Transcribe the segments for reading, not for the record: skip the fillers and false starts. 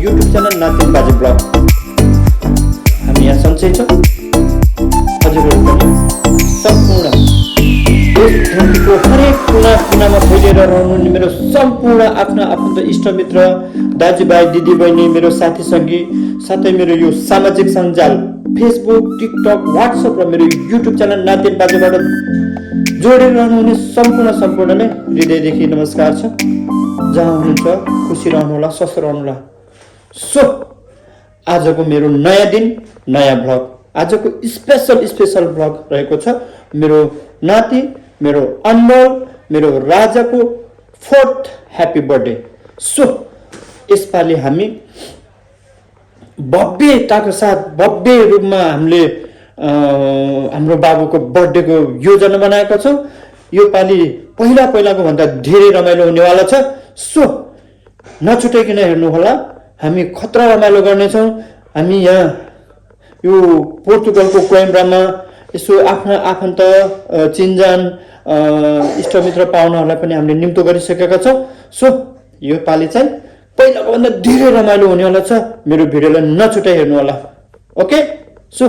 YouTube channel नातिन बाजे blog. हामी यहाँ सन्चै छौँ। हजुरहरू पनि सम्पूर्ण देश धरतीको हरेक कुना कुनामा फैलिएर रहनुहुने मेरो सम्पूर्ण आफ्ना आफन्त इष्टमित्र दाजुभाइ दिदीबहिनी मेरो साथी सङ्गी साथै मेरो यो सामाजिक सञ्जाल फेसबुक टिकटक व्हाट्सएप र मेरो युट्युब च्यानल नातिन बाजेबाट जोडेर रहनुहुने सम्पूर्णलाई हृदयदेखि नमस्कार छ। जहाँ हुनुहुन्छ खुसी रहनुहोला, स्वस्थ रहनुहोला। सो आजको मेरो नयाँ दिन नयाँ भ्लग, आजको स्पेसल भ्लग रहेको छ। मेरो नाति, मेरो अनमोल, मेरो राजाको 4th ह्याप्पी बर्थडे। सो यसपालि हामी भव्यताको साथ भव्य रूपमा हामीले हाम्रो बाबुको बर्थडेको योजना बनाएका छौँ। यो पालि पहिलाको भन्दा धेरै रमाइलो हुनेवाला छ। सो नछुटाइकन हेर्नुहोला, हामी खतरा रमाइलो गर्नेछौँ। हामी यहाँ यो पोर्तुगलको कोइम्ब्रामा यसो आफ्ना आफन्त चिनजान इष्टमित्र पाहुनाहरूलाई पनि हामीले निम्तो गरिसकेका छौँ। सो यो पालि चाहिँ पहिलाको भन्दा धेरै रमाइलो हुनेवाला छ। मेरो भिडियोलाई नछुटाइ हेर्नुहोला। ओके, सो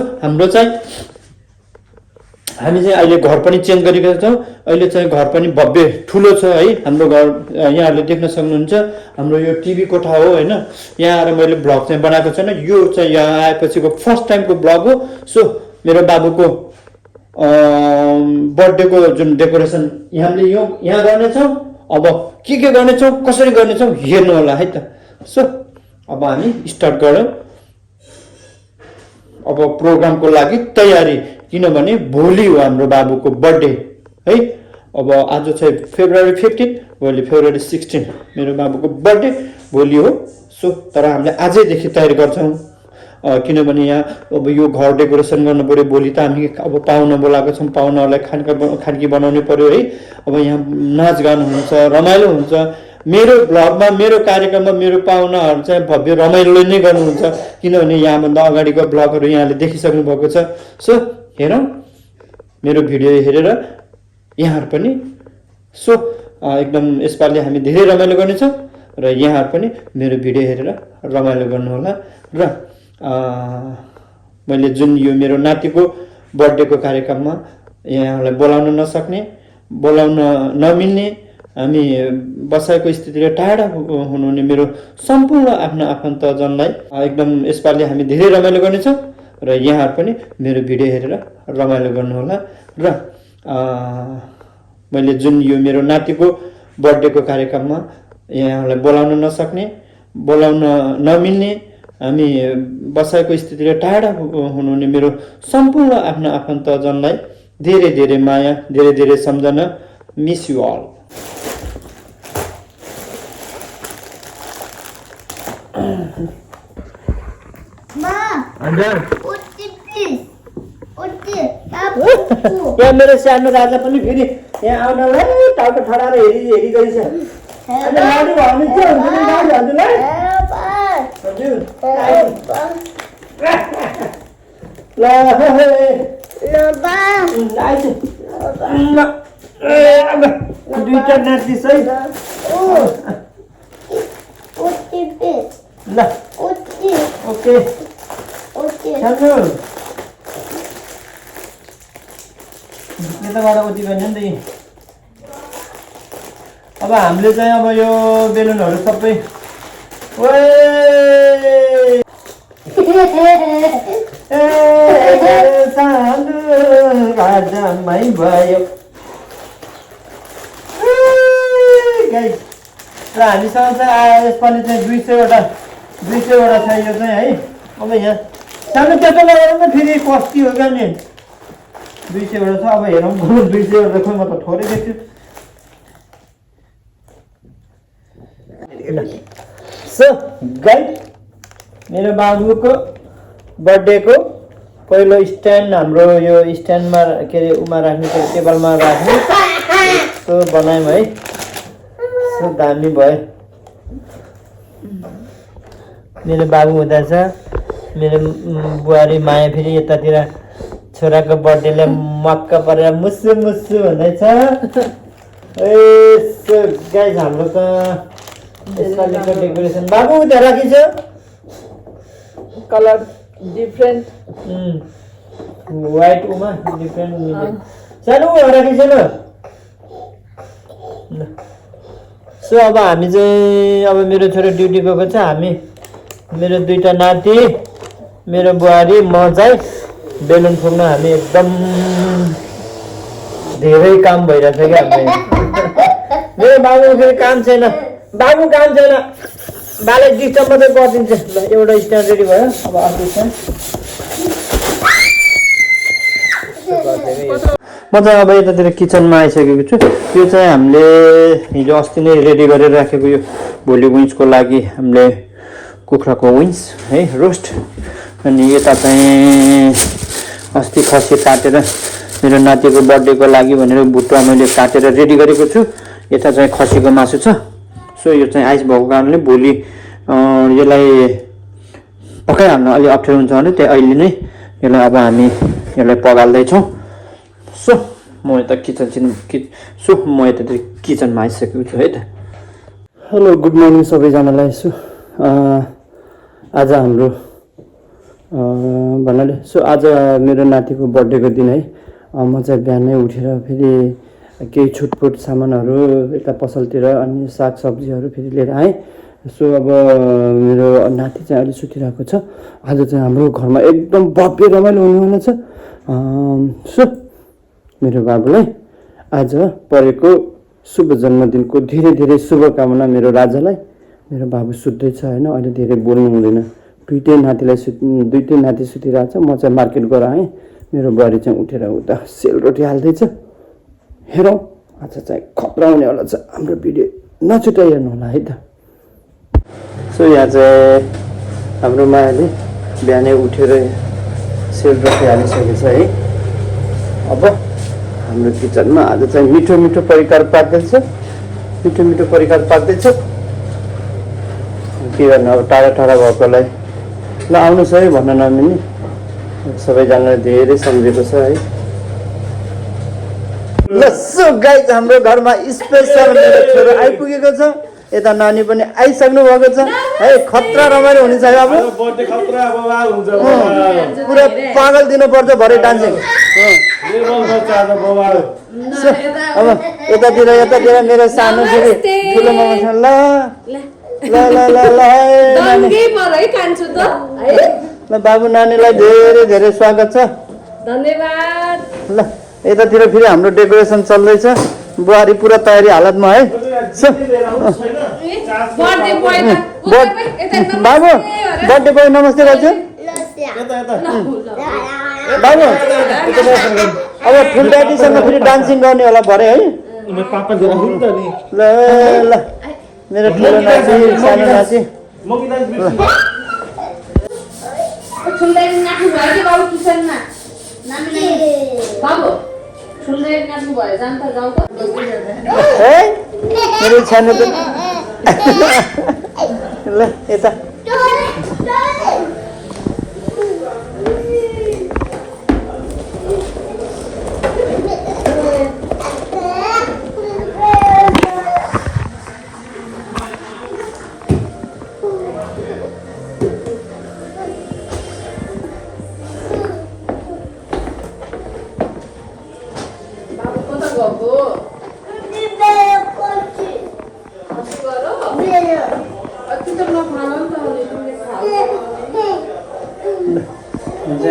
हामी चाहिँ अहिले घर पनि चेन्ज गरेका छौँ। अहिले चाहिँ घर पनि भव्य ठुलो छ है। हाम्रो घर यहाँहरूले देख्न सक्नुहुन्छ। हाम्रो यो टिभी कोठा हो होइन। यहाँ आएर मैले भ्लग चाहिँ बनाएको छैन। यो चाहिँ यहाँ आएपछिको फर्स्ट टाइमको भ्लग हो। सो मेरो बाबुको बर्थडेको जुन डेकोरेसन हामीले यहाँ गर्नेछौँ। अब के गर्नेछौँ, कसरी गर्नेछौँ हेर्नु होला है त। सो अब हामी स्टार्ट गरौँ अब प्रोग्रामको लागि तयारी, किनभने भोलि हो हाम्रो बाबुको बर्थडे है। अब आज चाहिँ फेब्रुअरी 15, भोलि फेब्रुअरी 16 मेरो बाबुको बर्थडे भोलि हो। सो तर हामीले आजैदेखि तयारी गर्छौँ, किनभने यहाँ अब यो घर डेकोरेसन गर्नु पऱ्यो। भोलि त हामी अब पाहुना बोलाएको छौँ, पाहुनाहरूलाई खानकी बनाउनु पऱ्यो है। अब यहाँ नाचगान हुन्छ, रमाइलो हुन्छ। मेरो भ्लगमा, मेरो कार्यक्रममा मेरो पाहुनाहरू चाहिँ भव्य रमाइलो नै गर्नुहुन्छ, किनभने यहाँभन्दा अगाडिको भ्लगहरू यहाँले देखिसक्नु भएको छ। सो हेरौँ मेरो भिडियो हेरेर यहाँहरू पनि। सो एकदम यसपालि हामी धेरै रमाइलो गर्नेछौँ र यहाँहरू पनि मेरो भिडियो हेरेर रमाइलो गर्नुहोला। र मैले जुन यो मेरो नातिको बर्थडेको कार्यक्रममा यहाँहरूलाई बोलाउन नसक्ने, बोलाउन नमिल्ने, हामी बसाएको स्थितिले टाढा हुनुहुने मेरो सम्पूर्ण आफ्ना आफन्तजनलाई एकदम यसपालि हामी धेरै रमाइलो गर्नेछौँ र यहाँहरू पनि मेरो भिडियो हेरेर रमाइलो गर्नुहोला। र मैले जुन यो मेरो नातिको बर्थडेको कार्यक्रममा यहाँहरूलाई बोलाउन नसक्ने, बोलाउन नमिल्ने, हामी बसाएको स्थितिले टाढा हुनुहुने मेरो सम्पूर्ण आफ्ना आफन्तजनलाई धेरै धेरै माया, धेरै धेरै सम्झना। Miss you all. यहाँ मेरो सानो राजा पनि फेरि यहाँ आउनलाई टाउको ठडाएर हेरिँदैछ। दुईटा नाच्दिस है। ल ओके यताबाट उति गर्ने नि त। अब हामीले चाहिँ अब यो बेलुनहरू सबै राजामै भयो र हामीसँग चाहिँ आयो यसपालि चाहिँ 200वटा छ यो चाहिँ है। अब यहाँ सानो त्यस्तो लगाएर न फेरि कस्ती हो क्या नि। 200वटा छ। अब हेरौँ 200वटा खोइ म त थोरै देख्छु। सो गाइस, मेरो बाबुको बर्थडेको पहिलो स्ट्यान्ड हाम्रो यो स्ट्यान्डमा के अरे उमा राख्ने, टेबलमा राख्ने सो बनायौँ है। सो दामी भयो। मेरो बाबु हुँदा छ, मेरो बुहारी माया फेरि यतातिर छोराको बर्थडेले मक्क परेर मुसु भन्दैछ। गाइस हाम्रो त यसपालिको डेकोरेसन बाबु उता राखिन्छ। color different. White uma different सानो राखेको छैन सो अब हामी चाहिँ अब मेरो छोरो ड्युटी गएको छ हामी मेरो दुईटा नाति मेरो बुहारी म चाहिँ बेलुन फुक्न हामी एकदम धेरै काम भइरहेछ क्या मेरो बाबु फेरि काम छैन बाबु काम छैन बाले डिस्टर्ब मात्रै गरिदिन्छ ल एउटा स्ट्यान्ड रेडी भयो अब अर्को स्ट्यान्ड म चाहिँ अब यतातिर किचनमा आइसकेको छु यो चाहिँ हामीले हिजो अस्ति नै रेडी गरेर राखेको यो भोलि विन्सको लागि हामीले कुखुराको विन्स है रोस्ट अनि यता चाहिँ अस्ति खसी काटेर मेरो नातिको बर्थडेको लागि भनेर भुट्टा मैले काटेर रेडी गरेको छु यता चाहिँ खसीको मासु छ सो यो चाहिँ आइस भएको कारणले भोलि यसलाई पकाइहाल्न अलि अप्ठ्यारो हुन्छ भने त्यही अहिले नै यसलाई अब हामी यसलाई पगाल्दैछौँ सो म यता म यतातिर किचनमा आइसकेको छु है त हेलो गुड मर्निङ सबैजनालाई सो आज हाम्रो भन्नाले सो आज मेरो नातिको बर्थडेको दिन है म चाहिँ बिहानै उठेर फेरि केही छुटपुट सामानहरू यता पसलतिर अनि सागसब्जीहरू फेरि लिएर आएँ सो अब मेरो नाति चाहिँ अलि सुतिरहेको छ आज चाहिँ हाम्रो घरमा एकदम भव्य रमाइलो हुनेवाला छ सो मेरो बाबुलाई आज परेको शुभ जन्मदिनको धेरै धेरै शुभकामना मेरो राजालाई मेरो बाबु सुत्दैछ होइन अहिले धेरै बोल्नु हुँदैन दुइटै नाति सुतिरहेछ म चाहिँ मार्केट गएर आएँ मेरो बुहारी चाहिँ उठेर उता सेलरोटी हाल्दैछ हेरौँ आज चाहिँ खतरा हुनेवाला छ हाम्रो भिडियो नछुटाइ हेर्नु होला है त सो यहाँ चाहिँ हाम्रो मायाले बिहानै उठेर सेलरोटी हालिसकेको छ है अब हाम्रो किचनमा आज चाहिँ मिठो मिठो परिकार पाक्दैछ के गर्नु अब टाढा टाढा भएकोलाई ल आउनुहोस् है भन्न नमिल्ने सबैजनाले धेरै सम्झेको छ है ल सो गाइस हाम्रो घरमा स्पेशल मेरो छोरो आइपुगेको छ यता नानी पनि आइसक्नु भएको छ है खतरा रमाइलो हुनेछ है अब पुरा पागल दिनुपर्छ भरे डान्सिङ अब यतातिर मेरो सानो छोरी ठुलो मामा छ ल ल बाबु नानीलाई धेरै धेरै स्वागत छ धन्यवाद ल यतातिर फेरि हाम्रो डेकोरेसन चल्दैछ बुहारी पुरा तयारी हालतमा है बाबु बर्थडे बोय नमस्ते दाजु बाबु अब ठुल ड्याडीसँग फेरि डान्सिङ गर्ने होला भरे है ल ल मेरो ठुलो नाति सानो नाति मेरो सानो त ल यता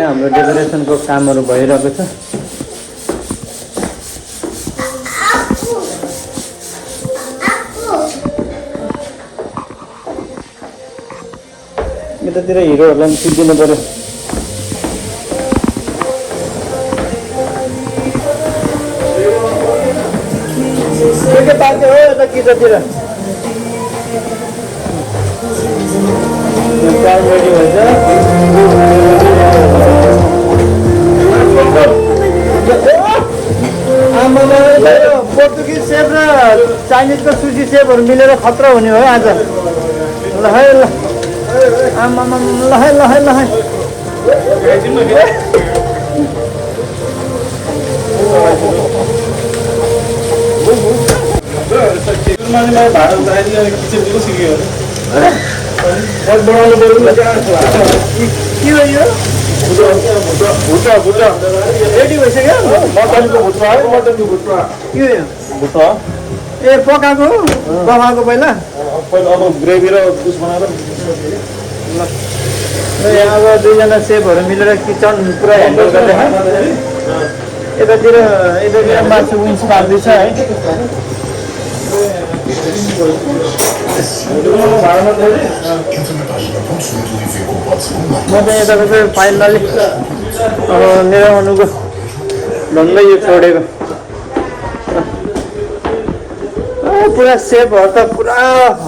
हाम्रो डेकोरेसनको कामहरू भइरहेको छ यतातिर हिरोहरूलाई पनि सिद्धिनु पर्यो के पार्टी हो यता कितातिर रेडी भन्छ पोर्तुगिज सेफ र चाइनिजको सुसी सेफहरू मिलेर खतरा हुने हो आज ल है ल आमामा ल है ल है ल है के हो यो रेडी भइसक्यो मटनको भुटुवा है मटनको भुटुवा के हो यो भुटुवा ए पकाएको पकाएको पहिला पहिला अब ग्रेभी र जुस बनाएर ल यहाँ अब दुईजना सेफहरू मिलेर किचन पुरा ह्यान्डल गर्दैछ यतातिर मासु विन्स पार्दैछ है म चाहिँ यताको चाहिँ फाइनली अब मेरो अनुको ढङ्गै यो छोडेको पुरा सेफहरू त पुरा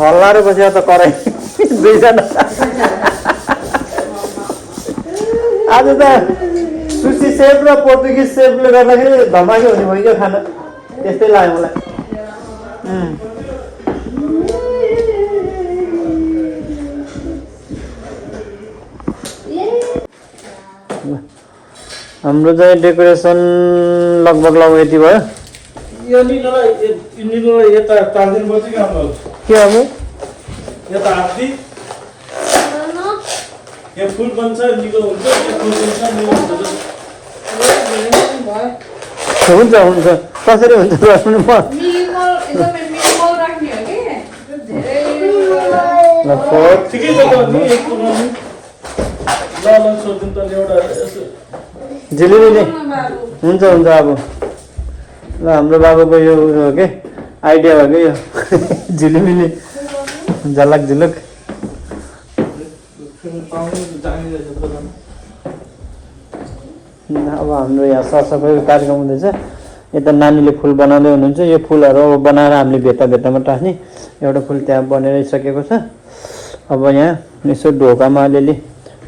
हल्लाएर बसेको त कराइ दुईजना आज त सुसी सेफ र पोर्तुगिज सेफले गर्दाखेरि धमाकै हुने भयो क्या खाना त्यस्तै लाग्यो मलाई हाम्रो चाहिँ डेकोरेसन लगभग यति भयो यो निलो यता 4 दिन बजी काम गर्छ के अब यता आदि यो फुल बन्छ निलो हुन्छ यो फुल बन्छ निलो हुन्छ हुन्छ कसरी हुन्छ गर्नु म ठिकै छ त नि एक पुरानो ल सोध्नु त एउटा यसो झिलिमिली हुन्छ अब ल हाम्रो बाबुको यो हो के आइडिया हो कि यो झिलिमिली झलक झुलुक अब हाम्रो यहाँ सरसफाइको कार्यक्रम हुँदैछ यता नानीले फुल बनाउँदै हुनुहुन्छ यो फुलहरू अब बनाएर हामीले भेट्टामा टाँस्ने एउटा फुल त्यहाँ बनिसकेको छ अब यहाँ यसो ढोकामा अलिअलि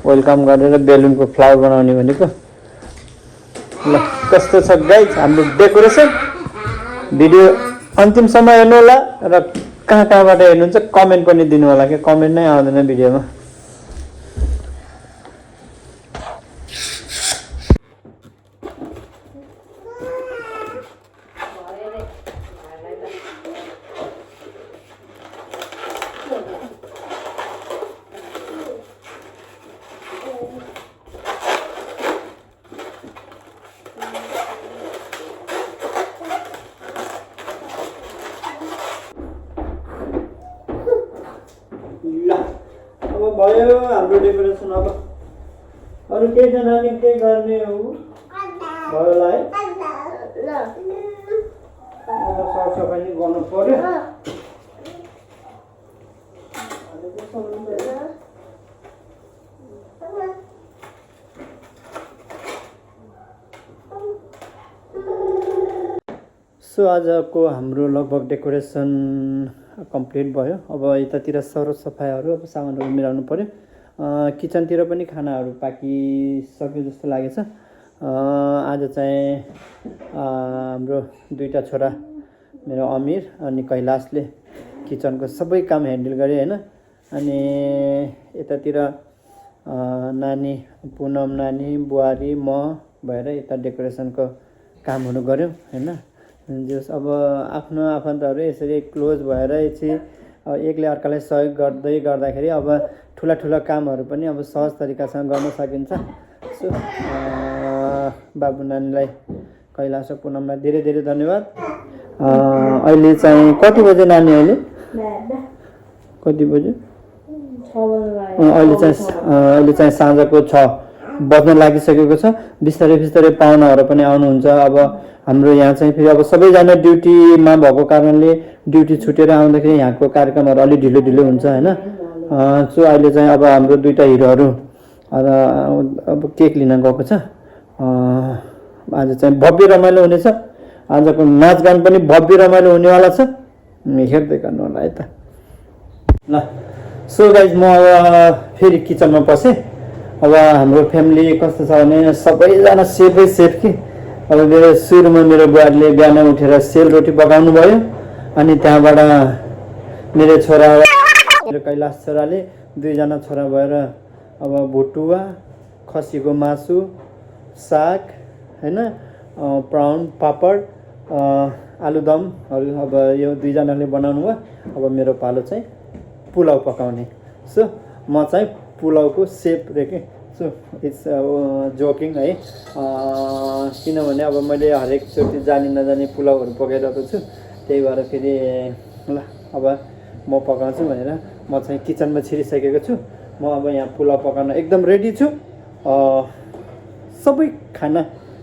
वेलकम गरेर बेलुनको फ्लावर बनाउने भनेको ल कस्तो छ गाइज हाम्रो डेकोरेसन भिडियो अन्तिमसम्म हेर्नु होला र कहाँबाट हेर्नुहुन्छ कमेन्ट पनि दिनु होला क्या कमेन्ट नै आउँदैन भिडियोमा अब भयो हाम्रो डेकोरेसन अब अरू केही छ नानी केही गर्ने हो भयो होला है सरसफाइ नि गर्नु पर्यो सो आजको हाम्रो लगभग डेकोरेसन कम्प्लिट भयो अब यतातिर सरसफाइहरू अब सामानहरू मिलाउनु पर्यो किचनतिर पनि खानाहरू पाकिसक्यो जस्तो लागेछ आज चाहिँ हाम्रो दुईटा छोरा मेरो अमीर अनि कैलाशले किचनको सबै काम ह्यान्डल गरे हैन अनि यतातिर नानी पुनम नानी बुहारी म भएर यता डेकोरेसनको कामहरू गर्यौँ हैन जस अब आफ्नो आफन्तहरू यसरी क्लोज भएर एकले अर्कालाई सहयोग गर्दाखेरि अब ठुला कामहरू पनि अब सहज तरिकासँग गर्न सकिन्छ सो बाबु नानीलाई कैलाश र पुनमलाई धेरै धन्यवाद अहिले चाहिँ कति बजे नानी अहिले कति बजे अहिले चाहिँ साँझको 6 बज्न लागिसकेको छ बिस्तारै पाहुनाहरू पनि आउनुहुन्छ अब हाम्रो यहाँ चाहिँ फेरि अब सबैजना ड्युटीमा भएको कारणले ड्युटी छुटेर आउँदाखेरि यहाँको कार्यक्रमहरू अलि ढिलो हुन्छ हैन सो अहिले चाहिँ अब हाम्रो दुईटा हिरोहरू अब केक लिन गएको छ आज चाहिँ भव्य रमाइलो हुनेछ आजको नाचगान पनि भव्य रमाइलो हुनेवाला छ हेर्दै गर्नु होला है त ल सो गाइज म फेरि किचनमा पसेँ अब हाम्रो फ्यामिली कस्तो छ भने सबैजना सेफ कि अब मेरो सुरुमा मेरो बुहारीले बिहान उठेर सेलरोटी पकाउनु भयो अनि त्यहाँबाट मेरो छोरा मेरो कैलाश छोराले दुईजना छोरा भएर अब भुटुवा खसीको मासु साग हैन प्राउन पापड आलुदमहरू अब यो दुईजनाले बनाउनु भयो अब मेरो पालो चाहिँ पुलाउ पकाउने सो म चाहिँ पुलाउको सेप रेखेँ सो इट्स जोकिङ है किनभने अब मैले हरेकचोटि जानी नजानी पुलाउहरू पकाइरहेको छु त्यही भएर फेरि ल अब म पकाउँछु भनेर म चाहिँ किचनमा छिरिसकेको छु म अब यहाँ पुलाउ पकाउन एकदम रेडी छु सबै खाना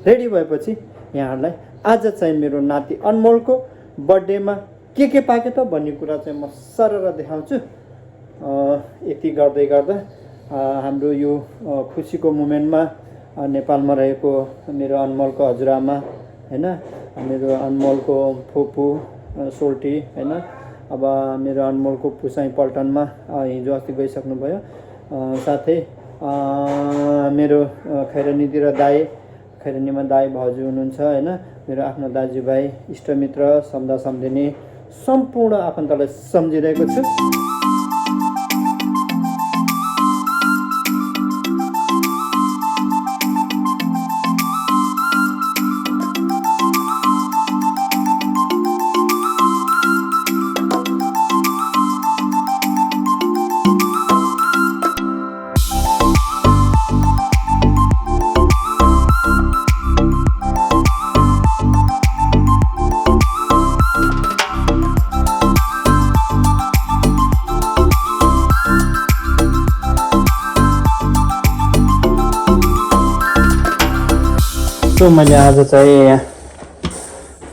रेडी भएपछि यहाँहरूलाई आज चाहिँ मेरो नाति अनमोलको बर्थडेमा के पाके त भन्ने कुरा चाहिँ म सरर देखाउँछु यति गर्दै गर्दा हाम्रो यो खुसीको मोमेन्टमा नेपालमा रहेको मेरो अनमोलको हजुरआमा हैन मेरो अनमोलको फुपू सोल्टी हैन अब मेरो अनमोलको पुसाई पल्टनमा हिजो अस्ति गइसक्नुभयो साथै मेरो खैरनीतिर दाई खैरनीमा दाई भाउजू हुनुहुन्छ हैन मेरो आफ्नो दाजुभाइ इष्टमित्र सम्धा सम्धिनी सम्पूर्ण आफन्तलाई सम्झिरहेको छु सो मैले आज चाहिँ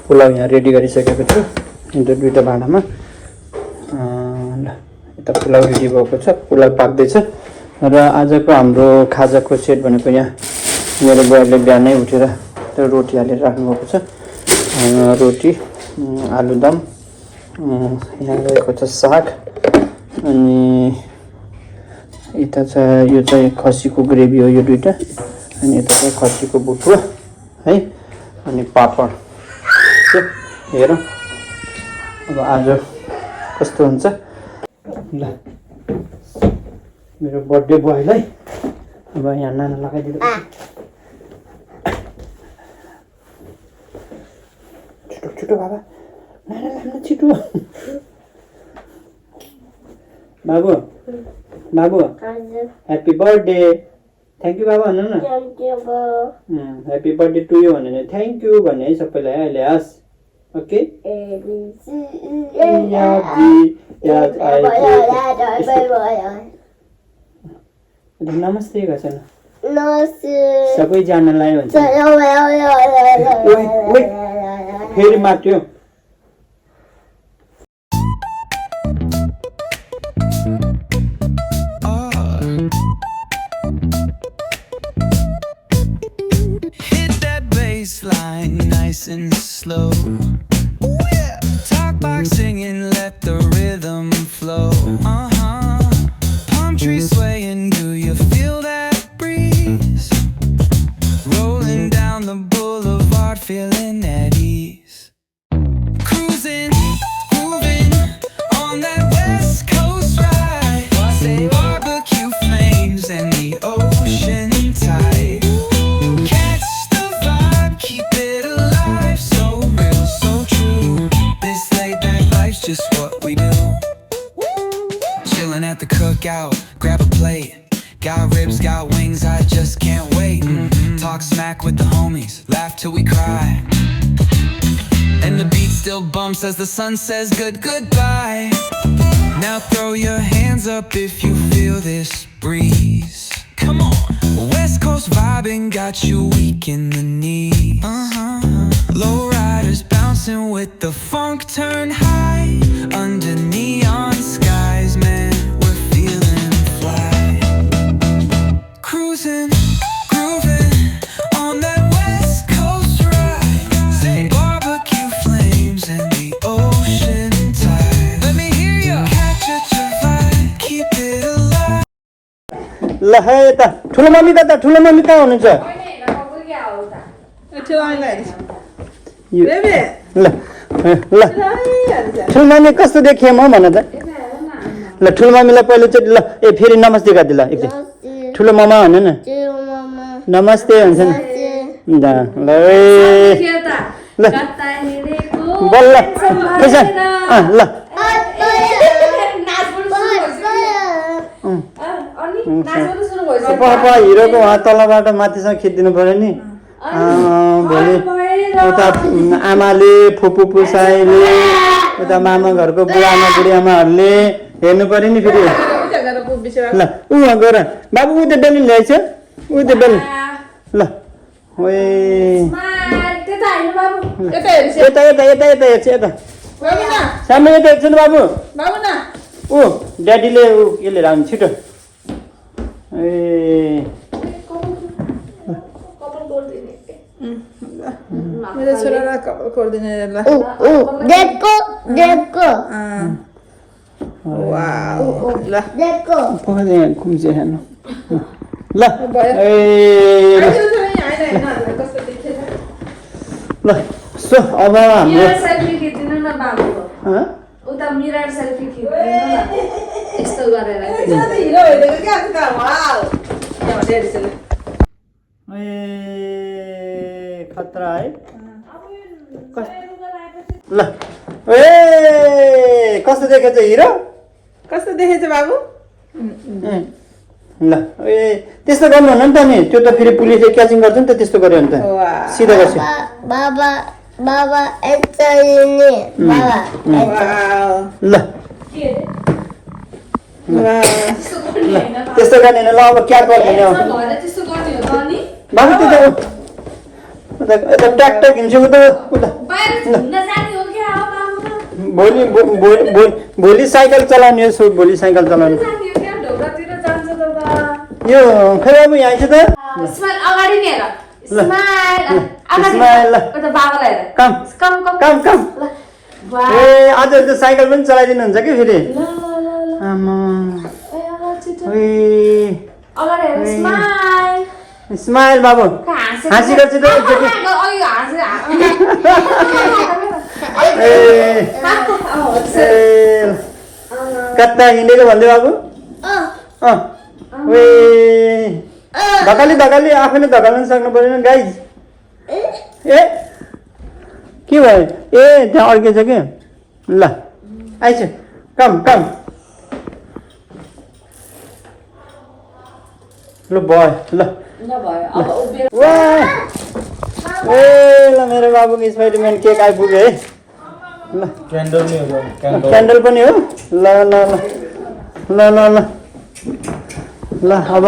पुलाउ यहाँ रेडी गरिसकेको छु एउटा दुईवटा भाँडामा ल यता पुलाउ रेडी भएको छ पुलाउ पाक्दैछ र आजको हाम्रो खाजाको सेट भनेको यहाँ मेरो बुवाले बिहानै उठेर रोटी हालेर राख्नुभएको छ रोटी आलुदम यहाँ रहेको छ साग अनि यता छ यो चाहिँ खसीको ग्रेभी हो यो दुईटा अनि यता चाहिँ खसीको बुटुवा है अनि पापड हेरौँ अब आज कस्तो हुन्छ ल मेरो बर्थडे बोयलाई अब यहाँ नाना लगाइदिनु छिटो छिटो बाबा नाना लाग्नु छिटो बाबु बाबु ह्याप्पी बर्थडे थ्याङ्क यू बाबा भन्नु न ह्याप्पी बर्थडे टु यु भने थ्याङ्क यू भन्ने है सबैलाई अहिले हस् ओके नमस्ते गर्छ न सबैजनालाई भन्छ फेरि माट्यो Line nice and slow. Ooh, yeah. Talk box singing, let the rhythm flow. Palm trees swaying, do you feel that breeze? Rolling down the boulevard, feeling at ease. Cruising, moving on that West Coast ride. Say barbecue flames and the ocean tide. Just what we do. Chilling at the cookout, grab a plate. Got ribs, got wings, I just can't wait. Talk smack with the homies, laugh till we cry. And the beat still bumps as the sun says goodbye. Now throw your hands up if you feel this breeze. Come on. West Coast vibing got you weak in the knees. Low riders bouncing with the funk turn high. Under neon skies, man, we're feeling fly. Cruising, grooving on that West Coast ride. Say barbecue flames and the ocean tide. Let me hear you catch a vibe, keep it alive. ल है यता ठुलो mummy कहाँ हुनुहुन्छ ल ल ठुलो mummy कस्तो देखिए म भन त ल ठुलो मम्मीलाई पहिलोचोटि ल ए फेरि नमस्ते गर्दै ल एकचोटि ठुलो मामा भन्नु न नमस्ते भन्छ नि ल ल बल्ल ल नाच्नु सुरु भइसक्यो पापा हिरोको उहाँ तलबाट माथिसम्म खिचिदिनु पर्यो नि भोलि उता आमाले फुपू पुसाइले उता मामा घरको बुढामा बुढीआमाहरूले हेर्नु पर्यो नि फेरि ल ऊ गएर बाबु ऊ त्यो बेलुन ल्याएछ ऊ त्यो बेलुन ल ओए त्यता हैन बाबु यता हेर्छ यता सामने यता हेर्छ नि बाबु ऊ ड्याडीले ऊ के लिएर आउनु छिटो ए मेरो छोरालाई कपाल खोलिदिने ल देखो वाउ ल देखो पकाउँदै घुम्छ हेर्नु ल ए ल सो अब हाम्रो मिरर सेल्फी खिच्दिनु न बाबु उता मिरर सेल्फी खिच्दिनु न यस्तो गरेर हिरो भइदिएको क्या अन्त वाउ यहाँ हेर्छ ए खतरा है ल ए कस्तो देखेछ हिरो कस्तो देखेछ बाबु ल ए त्यस्तो गर्नु हुन नि त नि त्यो त फेरि पुलिसले क्याचिङ गर्छ नि त त्यस्तो गर्यो भने त सिधा गर्छ बाबा एक्चुअली बाबा ल त्यस्तो गर्ने ल अब क्या गर्ने त्यस्तो गर्ने हो त अनि बाबु त्यो यता ट्याक्टर हिँड्छु उता बाहिर घुम्न जाने हो क्या हो बाबु भोलि साइकल चलाउने हो भोलि साइकल चलाउने जाने हो क्या ढोकातिर जान्छ त यो खै अब यहाँ आइछ त स्माइल अगाडि नि हेर ल। स्माइल अगाडि स्माइल ल। उता बाबालाई हेर कम कम कम कम कम ल वाह ए आजहरू त साइकल पनि चलाइदिनुहुन्छ कि फेरि ल ल ल ल आमा ए अगाडि छिटो ओइ अगाडि हेर स्माइल स्माइल बाबु हाँसी गर्छ त एकचोटि ए कता हिँडेको भन्दै बाबु ओए धकाली आफैले धकाल्न सक्नु परेन गाइज ए के भयो ए त्यहाँ अड्केछ कि ल आइछ कम ल भयो ल ए ल मेरो बाबुको स्पाइडरम्यान केक आइपुग्यो है ल क्यान्डल पनि हो ल ल ल ल ल ल ल अब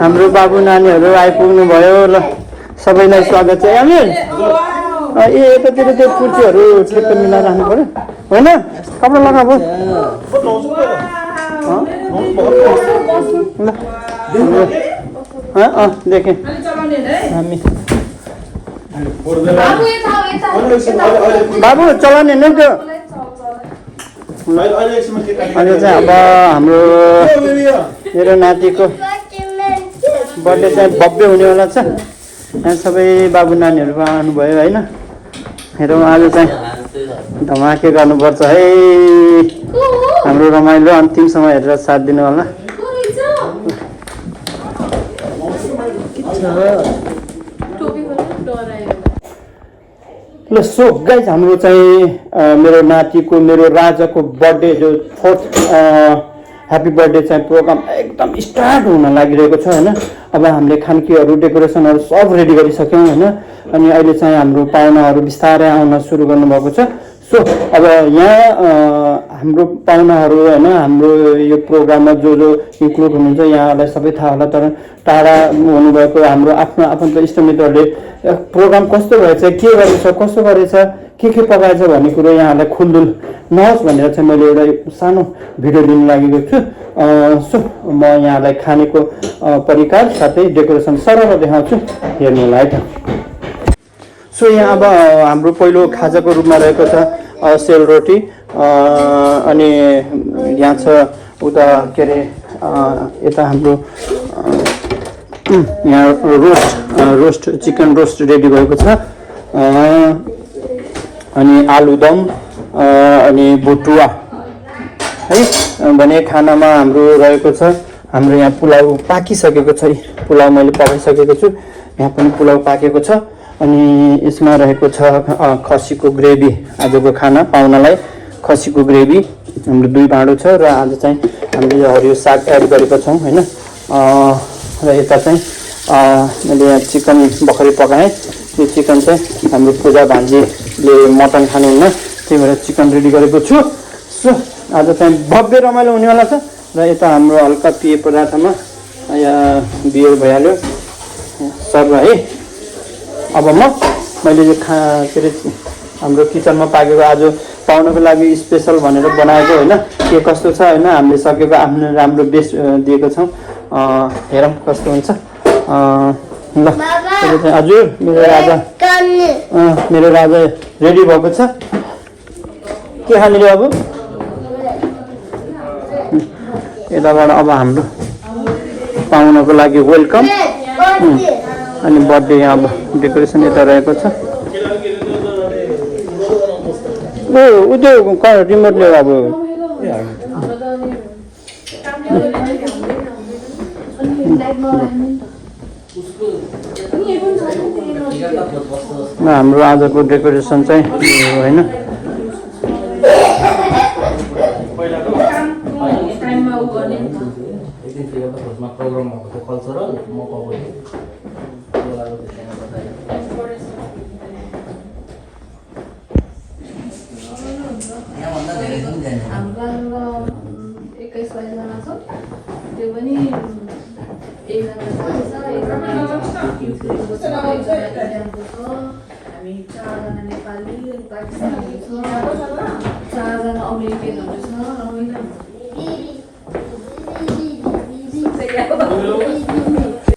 हाम्रो बाबु नानीहरू आइपुग्नु भयो ल सबैलाई स्वागत छ अमिर ए यतातिर त्यो कुर्तीहरू ठिक्क मिलाएर राख्नु पर्यो होइन कपडा लगाएको ल देखेँ हामी बाबु चलाउने नि त्यो अहिले चाहिँ अब हाम्रो मेरो नातिको बर्थडे चाहिँ भव्य हुनेवाला छ यहाँ सबै बाबु नानीहरू आउनुभयो होइन हेरौँ आज चाहिँ धमाके गर्नुपर्छ है हाम्रो रमाइलो अन्तिमसम्म हेरेर साथ दिनु होला ल सो गाइज हाम्रो चाहिँ मेरो नातिको मेरो राजाको बर्थडे जो 4th ह्याप्पी बर्थडे चाहिँ प्रोग्राम एकदम स्टार्ट हुन लागिरहेको छ होइन अब हामीले खानकीहरू डेकोरेसनहरू सब रेडी गरिसक्यौँ होइन अनि अहिले चाहिँ हाम्रो पाहुनाहरू बिस्तारै आउन सुरु गर्नुभएको छ सो अब यहाँ हाम्रो पाहुनाहरू होइन हाम्रो यो प्रोग्राममा जो इन्क्लुड हुनुहुन्छ यहाँलाई सबै थाहा होला तर टाढा हुनुभएको हाम्रो आफ्नो आफन्त इष्टमित्रहरूले प्रोग्राम कस्तो भएछ के गरेछ कसो गरेछ के पकाएछ भन्ने कुरो यहाँलाई खुलदुल नहोस् भनेर चाहिँ मैले एउटा सानो भिडियो लिन लागेको छु सो म यहाँलाई खानेको परिकार साथै डेकोरेसन सरल देखाउँछु हेर्नु होला है त सो यहाँ अब हाम्रो पहिलो खाजाको रूपमा रहेको छ सेलरोटी अनि यहाँ छ उता के अरे यता हाम्रो यहाँ रोस्ट चिकन रोस्ट रेडी भएको छ अनि आलुदम अनि भुटुवा है भने खानामा हाम्रो रहेको छ हाम्रो यहाँ पुलाउ पाकिसकेको छ पुलाउ मैले पकाइसकेको छु यहाँ पनि पुलाउ पाकेको छ अनि यसमा रहेको छ खसीको ग्रेभी आजको खाना पाहुनालाई खसीको ग्रेभी हाम्रो 2 भाँडो छ र आज चाहिँ हामीले हरियो साग एड गरेको छौँ हैन। र यता चाहिँ मैले यहाँ चिकन भर्खरै पकाएँ। यो चिकन चाहिँ हाम्रो पूजा भान्जीले मटन खानुहुन्न, त्यही भएर चिकन रेडी गरेको छु। सो आज चाहिँ भव्य रमाइलो हुनेवाला छ। र यता हाम्रो हल्का पेय पदार्थमा बियर भइहाल्यो सर्भ है। अब मैले यो के अरे हाम्रो किचनमा पाकेको आज पाउनको लागि स्पेसल भनेर बनाएको होइन, के कस्तो छ होइन, हामीले सकेको आफ्नो राम्रो बेस्ट दिएको छौँ। हेरौँ कस्तो हुन्छ। ल हजुर मेरो राजा रेडी भएको छ। के खाने रे अब? यताबाट अब हाम्रो पाउनको लागि वेलकम। अनि बर्थडे यहाँ अब डेकोरेसन यता रहेको छ। ऊ त्यो रिमोटले अब हाम्रो आजको डेकोरेसन चाहिँ होइन।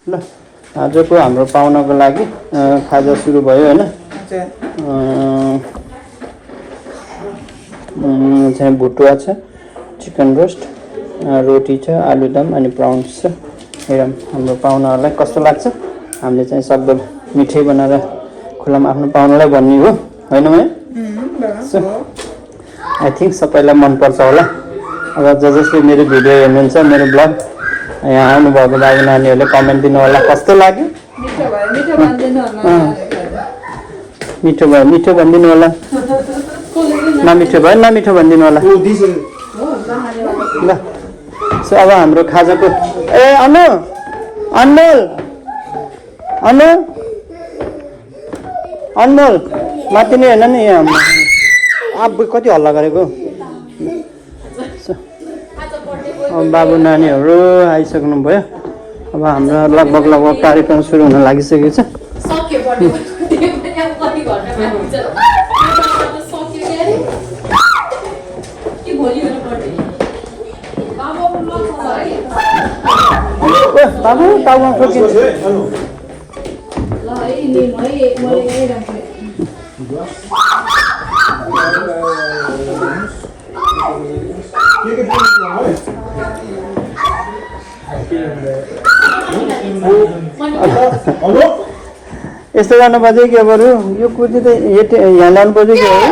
ल आजको हाम्रो पाउनको लागि खाजा सुरु भयो होइन। चाहिँ भुटुवा छ, चिकन रोस्ट, रोटी छ, आलुदम अनि प्राउन्स छ। हेरौँ हाम्रो पाहुनाहरूलाई कस्तो लाग्छ। हामीले चाहिँ सक्दो मिठै बनाएर खुलामा आफ्नो पाहुनालाई भन्ने हो होइन म। सो आई थिङ्क सबैलाई मनपर्छ होला। अब जसले मेरो भिडियो हेर्नुहुन्छ, मेरो ब्लग, यहाँ आउनुभएको बाबु नानीहरूले कमेन्ट दिनु होला कस्तो लाग्यो। मिठो भयो मिठो भनिदिनु होला, नमिठो भयो नमिठो भनिदिनु होला। ल सो अब हाम्रो खाजाको अनु अनमोल अनु अनमोल माथि नै हेर्न नि यहाँ अब कति हल्ला गरेको। अब बाबु नानीहरू आइसक्नु भयो। अब हाम्रो लगभग कार्यक्रम सुरु हुन लागिसकेको छ। बाबु टाउमा खोजिन्छ। यस्तो गर्नु पर्छ कि अब यो कुर्ती त यहाँ ल्याउनु पर्छ कि है।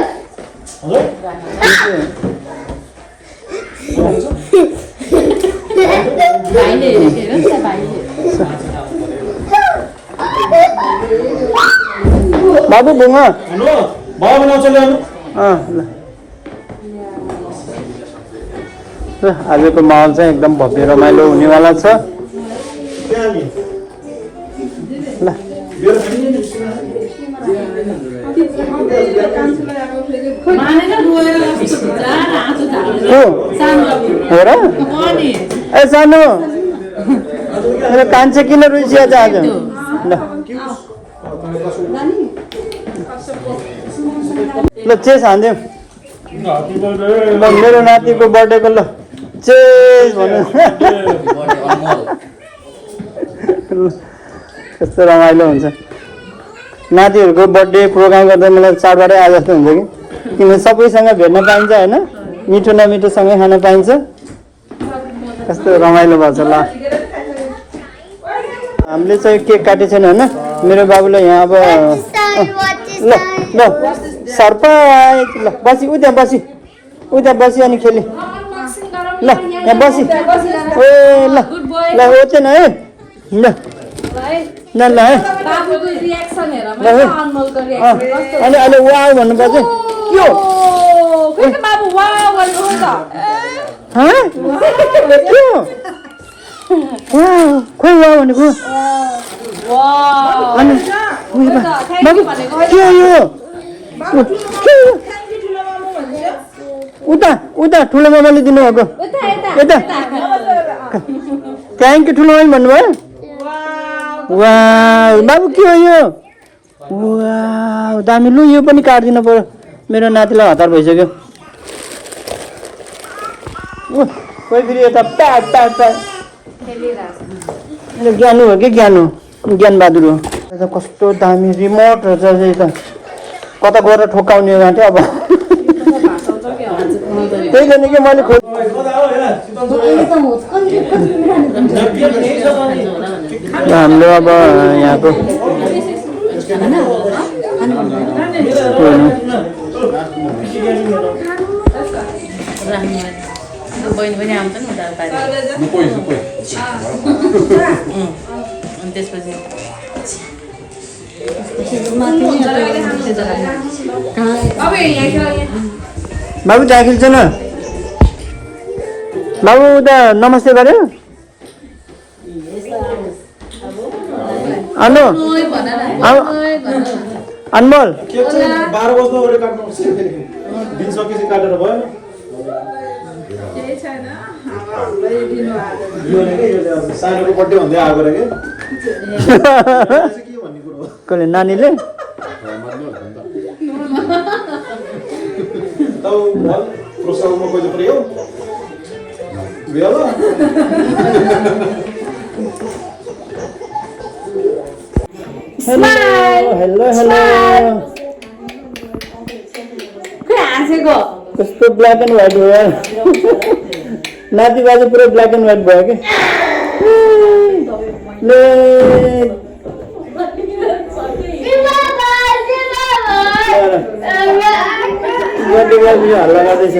बाबु बुङ्गा आजको माहौल चाहिँ एकदम भव्य रमाइलो हुनेवाला छ। ल हेर ए सानो मेरो कान्छे किन रुइसिया छ आज। ल चेस हान्दिउँ। ल मेरो नातिको बर्थडेको ल चेस भन्नु। कस्तो रमाइलो हुन्छ। नातिहरूको बर्थडे प्रोग्राम गर्दा मलाई चाडबाडै आए जस्तो हुन्छ कि, किनभने सबैसँग भेट्न पाइन्छ होइन, मिठो नमिठोसँगै खान पाइन्छ। कस्तो रमाइलो भएको छ। ल हामीले चाहिँ केक काटेको छैन होइन। मेरो बाबुले यहाँ अब ल ल सरप्राइज। ल बसी उता बसी अनि खेली। ल यहाँ बसी ए ल ल ओछेन है। ल ल ल है अनि अहिले वाउ भन्नुपर्छ। के हो 그러니까 바보 와우 완전 हाँ क्यों वाह खोइ वाह भनेको 와우 अनि बाबु के हो यो उता उता ठुलो मामाले दिनुभएको यता थ्याङ्क यू ठुलो मामा भन्नुभयो वाह बाबु के हो यो वाह दामी लु यो पनि काटिदिनु पर्यो मेरो नातिलाई हतार भइसक्यो कोही फेरि यता प्याट प्याट प्याट ज्ञानु हो कि ज्ञानु ज्ञानबहादुर हो कस्तो दामी रिमोट रहेछ त कता गएर ठोक्काउने बाटो अब त्यही त नि कि मैले हाम्रो अब यहाँको बहिनी पनि आउँछ नि उता पारि अनि त्यसपछि बाबु त्यहाँ खेल्छ न बाबु उता नमस्ते गर्यो अनु अनमोल 12 बज्दा ओरे काट्नुपर्छ दिन सकेपछि काटेर भयो सानोको बर्थडे भन्दै आएको रे के भन्ने कुरो कसले नानीले तौ भल प्रोग्राममा कोही पर्यो बिहालो हेलो हेलो हाँसेको कस्तो ब्ल्याक एन्ड व्हाइट भयो नाति बाजे पुरै ब्ल्याक एन्ड व्हाइट भयो कि हल्ला गर्दैछ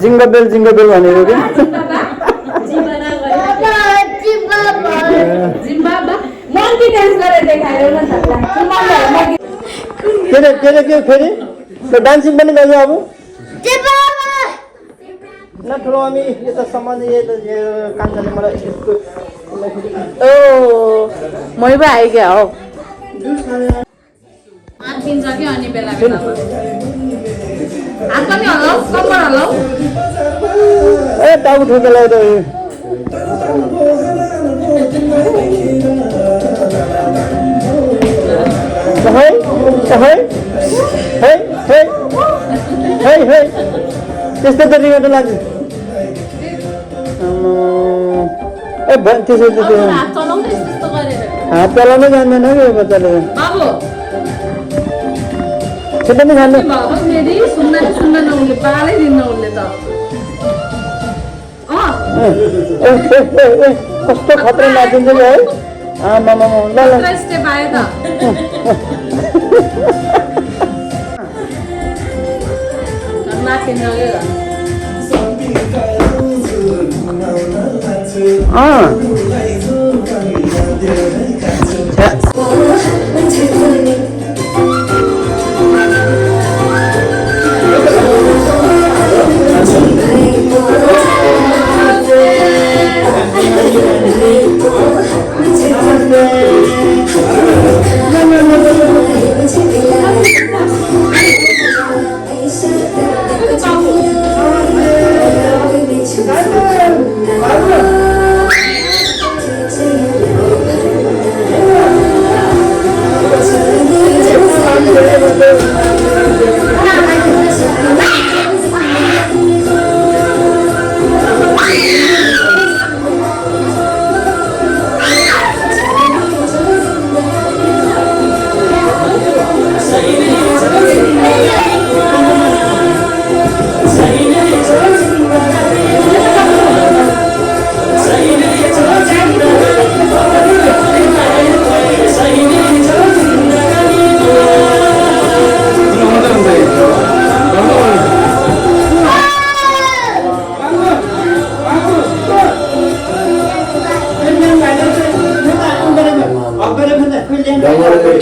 जिङ्गो बेल जिङ्गो बेल भनेको कि के फेरि डान्सिङ पनि गर्यो अब न ठुलो हामी यता सामान कान्छाले मलाई ओ मै पो आइगयो हो आत्किन्छ कि अनि बेला बेला हात पनि हल्लाऊ कम्मर हल्लाऊ ए टाउको ठोकेलाई त त्यस्तो त रिगेट लाग्छ ए त्यसो त त्यो हात चलाउने त्यस्तो गरेर हात चलाउनै जान्दैन कि बच्चाले बाबु त्यो पनि जान्नु बाबु फेरि सुन्न उसले पालै दिन्न उसले त कस्तो खतरा नाचिन्छ कि है आमामा ल ल स्टेप आयो त नाचिन्छ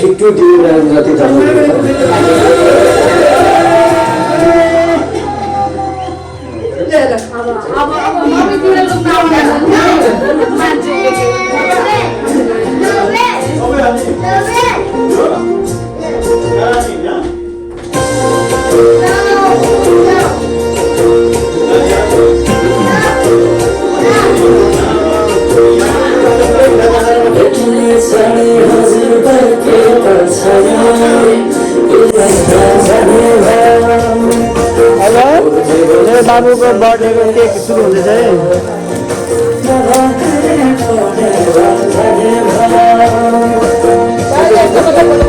82 दिन जति छ अब मम्मीतिर लुक्न आउँदैन मेरो बाबुको बर्थडेको केक सुरु हुँदैछ है